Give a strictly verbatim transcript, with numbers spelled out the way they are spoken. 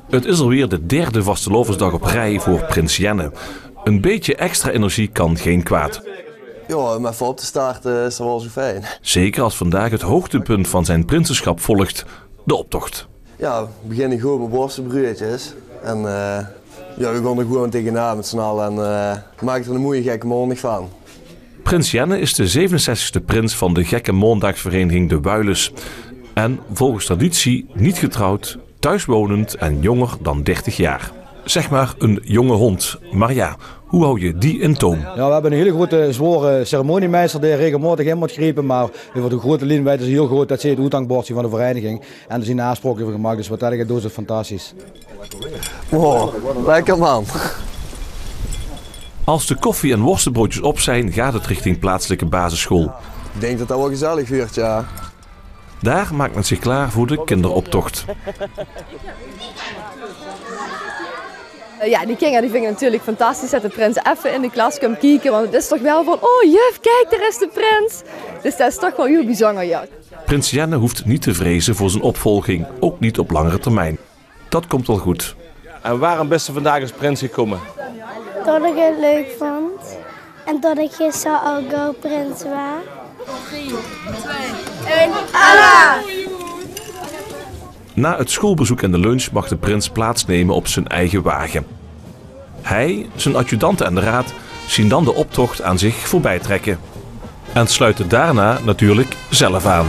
Het is alweer de derde vastelaovesdag op rij voor prins Jenne. Een beetje extra energie kan geen kwaad. Jao, um effe op te starte is er wel zo fijn. Zeker als vandaag het hoogtepunt van zijn prinsesschap volgt, de optocht. Jao, we beginne gewoen met worstebreudjes. En eh, jao, we gaon er gewoen tegenaan met z'n alle en eh, make er een moeie gekke maondig van. Prins Jenne is de zevenenzestigste prins van de Gekke Maondaagsvereniging De Wuilus. En volgens traditie niet getrouwd, thuiswonend en jonger dan dertig jaar. Zeg maar een jonge hond. Maar ja, hoe hou je die in toom? Jao, we hebbe 'n hele groete, zware ceremoniemeister dae regelmaotig in mót griepe, mer euver de groete lien weite ze hiel good det ze 't oethangbordje van de vereiniging en d'r zien aafspraoke euver gemaak, dus wat det geit doon is 't fantastisch. Wow, lekker man. Als de koffie- en worstenbroodjes op zijn, gaat het richting plaatselijke basisschool. Ik denk dat dat wel gezellig wordt, ja. Daar maakt men zich klaar voor de kinderoptocht. Eh, jao, die kinger die vinge 't natuurlik fantastisch det de prins effe in de klas kump kieke, want 't is toch wel van: "Oh juf, kiek, dao is de prins." Dus det is toch wel hiel bezunjer, jao. Prins Jenne hoeft niet te vrezen voor zijn opvolging, ook niet op langere termijn. Dat komt wel goed. En waarom bist se vandaag als prins gekomen? Det ich 't leuk vond. En det ich gister al gauw prins waar. Na het schoolbezoek en de lunch mag de prins plaatsnemen op zijn eigen wagen. Hij, zijn adjudanten en de raad zien dan de optocht aan zich voorbij trekken. En sluiten daarna natuurlijk zelf aan.